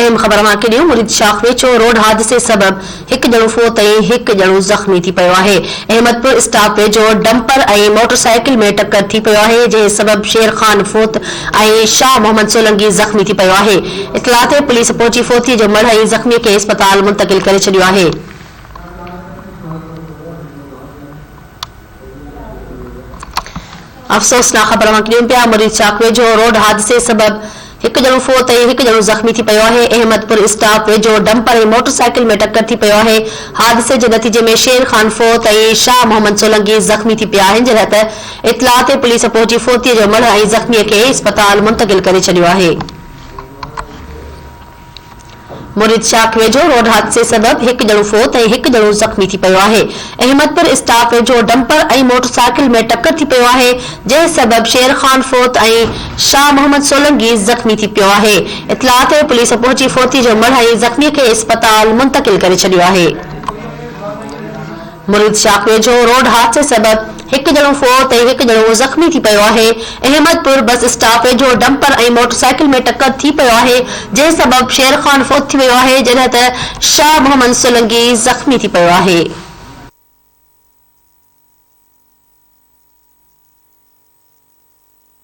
اهم خبر اوهان کي ڏيون مريد شاخ ويجهو روڊ حادثي سبب هڪ ڄڻو فوت ۽ هڪ ڄڻو زخمي ٿي پيو آهي. احمد پور اسٽاپ ويجهو ڊمپر ۽ موٽر سائيڪل ۾ ٽڪر ٿي پيو آهي جنهن سبب شير خان فوت ۽ شاهه محمد سولنگي زخمي ٿي پيو آهي. اطلاع تي پوليس پهچي فوتي جو مڙهه ۽ زخمي کي اسپتال منتقل ڪري ڇڏيو آهي. افسوسناڪ خبر اوهان کي ڏيون پيا، مريد چاڪ ويجهو روڊ حادثي سبب هڪ ڄڻو فوت ۽ هڪ ڄڻو زخمي ٿي پيو آهي، احمد پور اسٽاپ ويجهو ڊمپر ۽ موٽر سائيڪل ۾ ٽڪر ٿي پيو آهي، حادثي جي نتيجي ۾ شير خان فوت ۽ شاهه محمد سولنگي زخمي ٿي پيا آهن، جڏهن ته اطلاع تي پوليس پهچي فوتي جو مڙهه ۽ زخمي کي اسپتال منتقل ڪري ڇڏيو آهي. مريد شاخ ويجهو روڊ حادثي سبب هڪ ڄڻو فوت ۽ هڪ ڄڻو زخمي ٿي پيو آهي. احمد پور اسٽاپ ويجهو ڊمپر ۽ موٽر سائيڪل ۾ ٽڪر ٿي پيو آهي، جنهن سبب شير خان فوت ۽ شاهه محمد سولنگي زخمي ٿي پيو آهي. اطلاع تي پوليس پهچي فوتي جو مڙهه ۽ زخمي کي اسپتال منتقل ڪري ڇڏيو آهي. مريد شاخ ويجهو روڊ حادثي سبب هڪ ڄڻو فوت ۽ هڪ ڄڻو زخمي ٿي پيو آهي، احمد پور بس اسٽاپ ويجهو ڊمپر ۽ موٽرسائيڪل ۾ ٽڪر ٿي پيو آهي، جنهن سبب شير خان فوت ٿي ويو آهي، جڏهن ته شاهه محمد سولنگي زخمي ٿي پيو آهي.